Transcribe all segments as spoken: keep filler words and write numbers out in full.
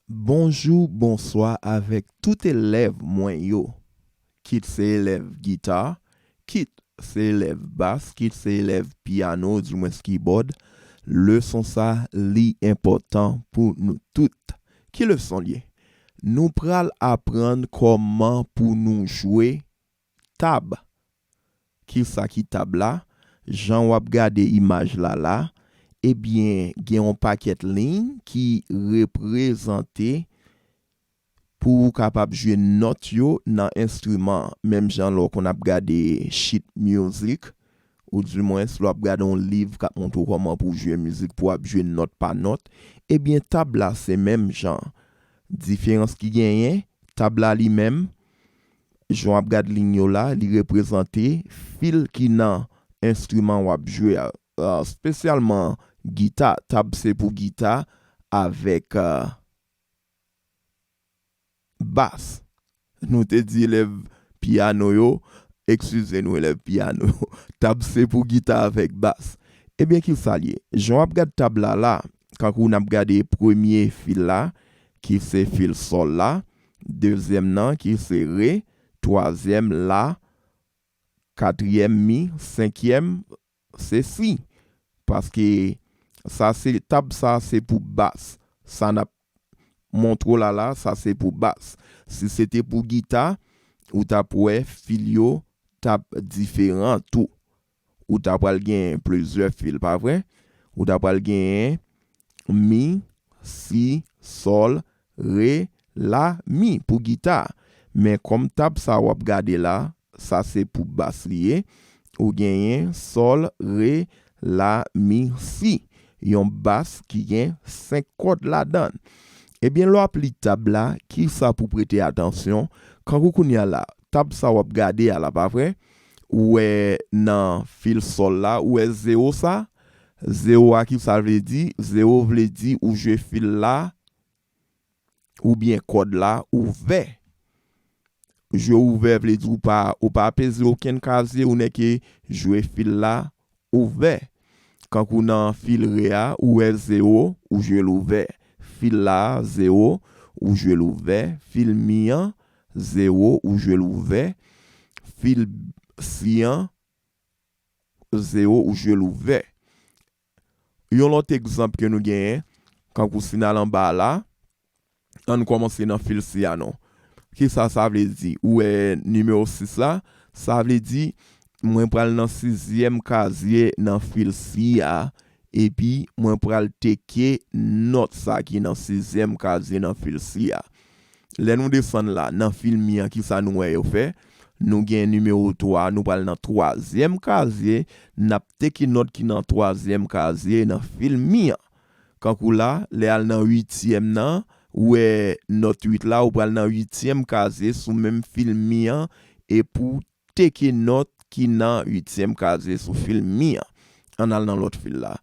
Bonjou, bonswa avèk tout elèv mwen yo. Kit se elèv gita, kit se elèv bas, kit se elèv pyano, oudimwens kibòd, leson sa li enpòtan pou nou tout. Ki leson l ye? Nou pral aprann kòman pou nou jwe tab. Kisa ki tab la? Jan w ap gade imaj la la, ebyen, gen yon pakèt liy ki reprezante pou ou kapab jwe nòt yo nan enstriman an. Menm jan lè w konn ap gade sheet music, oudimwens lè w ap gade yon liv k ap montre w kòman pou w jwe mizik, pou w ap jwe nòt pa nòt, ebyen, tab la se menm jan. Diferans ki genyen, tab la li menm, jan w ap gad liy yo la, li reprezante fil ki nan enstriman w ap jwe a, a, espesyalman gita. Tab se pou gita avèk, a, bas. Nou te di elèv pyano yo, eskize nou, elèv pyano yo, tab se pou gita avèk bas. Ebyen, ki sa l ye? Jan w ap gad tab la la, kankou n ap gade premye fil la, ki se fil sòl la, dezyèm nan, ki se re, twazyèm la, katriyèm mi, senkyèm se si. Paske sa se, tab sa se pou bas. Sa n ap montre w la la, sa se pou bas. Si se te pou gita, ou t ap wè fil yo t ap diferan tou. Ou ta pral gen plizyè fil, pa vre? Ou ta pral gen mi, si, sòl, re, la, mi pou gita. Men kòm tab sa w ap gade la, sa se pou bas li ye. Ou genyen sòl, re, la, mi, si. Yon bas ki gen senk kòd ladan l. Ebyen, lè w ap li tab la, ki sa pou prete atansyon? Kankou kounye a la, tab sa w ap gade a la, pa vre? Ou wè nan fil sòl la, ou wè zewo sa? Zewo a, ki sa l vle di? Zewo vle di ou jwe fil la, oubyen kòd la ouvè. Jwe ouvè vle di ou pa, ou pa peze okenn kazye, ou nèke jwe fil la ouvè. Kankou nan fil re a, ou wè zewo, ou jwe l ouvè. Fil la, zewo, ou jwe l ouvè. Fil mi an, zewo, ou jwe l ouvè. Fil si an, zewo, ou jwe l ouvè. Yon lòt egzanp ke nou genyen, kankou si n al anba a la, ann kòmanse nan fil si a non. Kisa sa vle di? Ou wè nimewo sis la, sa vle di mwen pral nan sizyèm kazye nan fil si a, epi mwen pral teke nòt sa ki nan sizyèm kazye nan fil si a. Lè nou desann la, nan fil mi an, kisa nou wè yo fè? Nou gen nimewo twa, nou pral nan twazyèm kazye, n ap teke nòt ki nan twazyèm kazye nan fil mi an. Kankou la, lè al nan uityèm nan, ou wè nòt uit la, ou pral nan uityèm kazye sou menm fil mi an, e pou teke nòt ki nan uityèm kazye sou fil mi an. Ann al nan lòt fil la.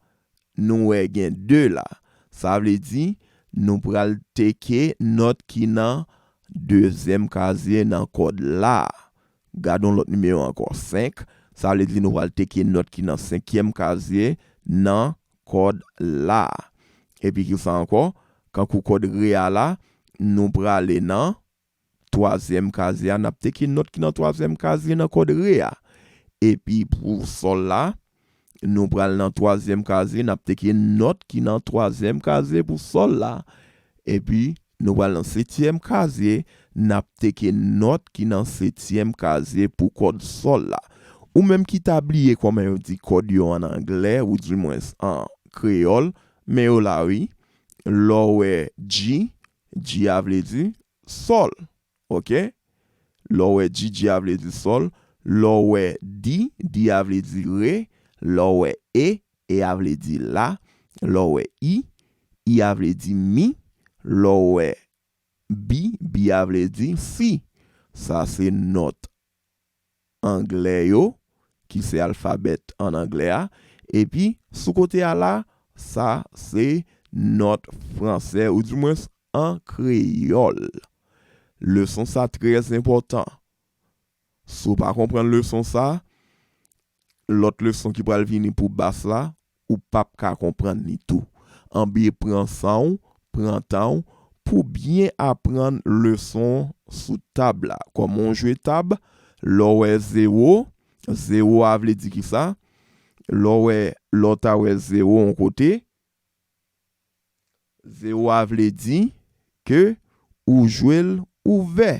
Nou wè gen de la. Sa vle di, nou pral teke nòt ki nan dezyèm kazye nan kòd la. Gad yon lòt nimewo ankò, senk. Sa vle di nou pral teke nòt ki nan senkyèm kazye nan kòd la. Epi kisa ankò? Kankou kòd re a la, nou prale nan twazyèm kazye a, n ap teke nòt ki nan twazyèm kazye nan kòd re a. Epi pou sòl la, nou pral nan twazyèm kazye, n ap teke nòt ki nan twazyèm kazye pou sòl la. Epi nou pral nan setyèm kazye, n ap teke nòt ki nan setyèm kazye pou kòd sòl la. Ou menm ki ta bliye kòman yo di kòd yo an anglè, oudimwens an kreyòl, men yo la wi. Lè w wè G, G a vle di sòl. Oke? Lè w wè G, G a vle di sòl. Lè w wè D, D a vle di re. Lè w wè E, E a vle di la. Lè w wè I, I a vle di mi. Lè w wè B, B a vle di si. Sa se nòt anglè yo, ki se alfabè an anglè a. Epi, sou kote a la, sa se nòt fransè, oudimwens an kreyòl. Leson sa trè enpòtan. Si w pa konprann leson sa, lòt leson ki pral vini pou bas la, ou p ap ka konprann li tou. Anben pran san w, pran tan w ou byen aprann leson sou tab la. Kòman w jwe tab? Lè w wè zewo, zewo a vle di kisa? Lè w wè, lè w ta wè zewo yon kote, zewo a vle di ke ou jwe l ouvè.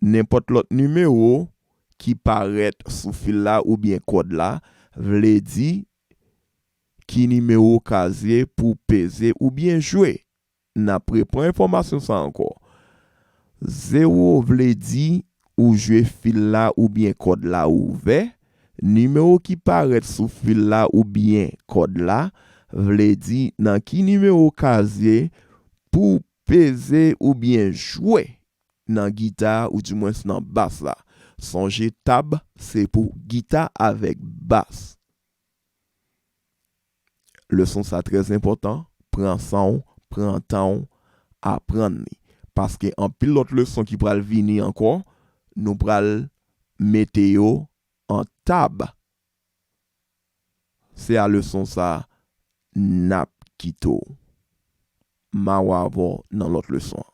Nenpòt lòt nimewo ki parèt sou fil la oubyen kòd la vle di ki nimewo kazye pou peze oubyen jwe. N ap repran enfòmasyon sa ankò. Zewo vle di ou jwe fil la oubyen kòd la ouvè. Nimewo ki parèt sou fil la oubyen kòd la vle di nan ki nimewo kazye pou peze oubyen jwe nan gita oudimwens nan bas la. Sonje tab se pou gita avèk bas. Leson sa trè enpòtan, pran san w, pran tan w, aprann li. Paske anpil lòt leson ki pral vini ankò, nou pral mete yo an tab. Se a leson sa n ap kite w. M a wè avè w nan lòt leson an.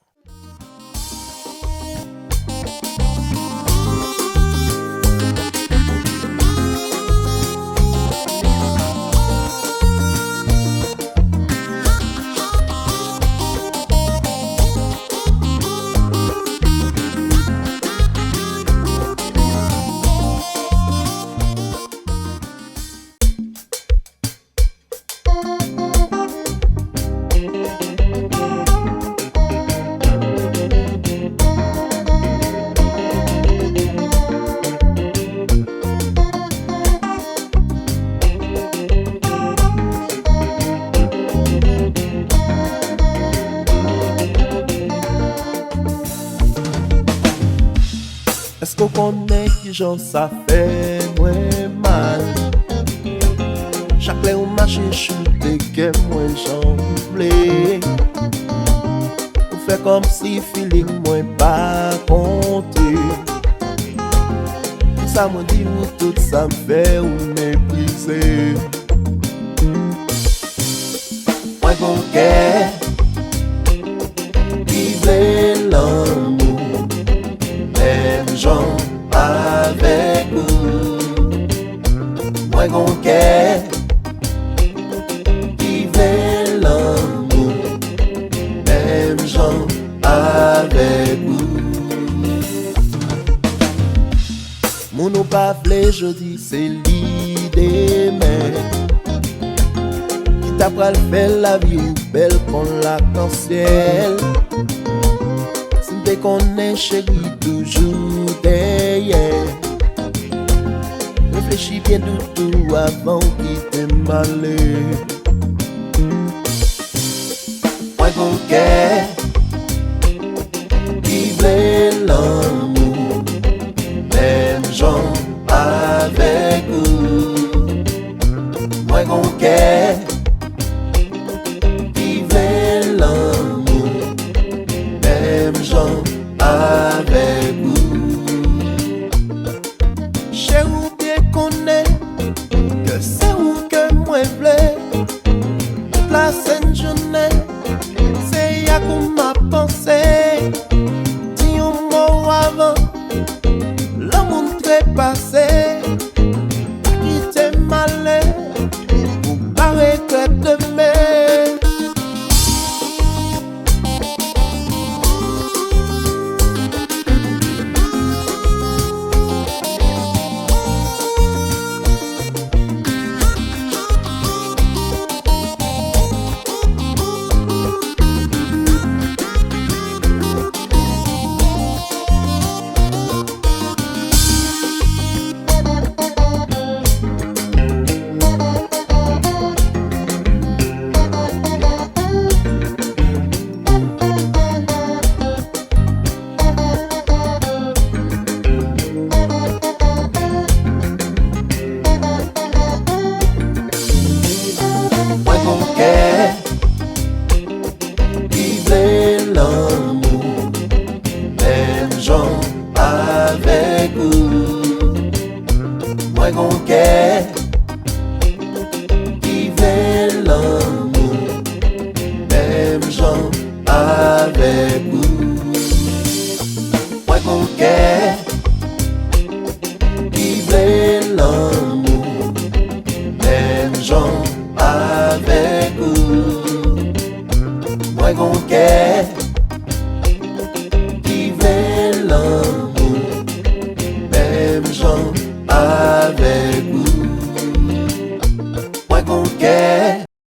Èske w konnen kijan sa fè mwen mal? Chak lè w mache choute kè mwen jan m vle. Ou fè kòmsi feeling mwen pa konte. Pou sa mwen di w tout sa m fè ou meprize. Mwen gon kè ki vle lanmou menm jan avèk ou. Mwen gon kè ki vle lanmou menm jan avèk ou. Moun ou pa vle jodi se li demen ki ta pral fè lavi ou bèl kon lakansyèl. Si m te konnen cheri toujou dèyè. Reflechi byen doudou avan w kite m ale. Mwen gon kè ki vle lanmou menm jan avèk ou. Mwen gon kè ki vle lanmou menm jan avèk ou. Cheri, ou byen konnen ke se ou ke mwen vle. Tout lasent jounen, se ak ou m ap panse. Di yon mo avan, lanmou n trepase. Pa kite m ale, pou pa regrèt demen. avèk ou. Mwen gon kè ki vle lanmou menm jan avèk ou. Mwen gon kè ki vle lanmou menm jan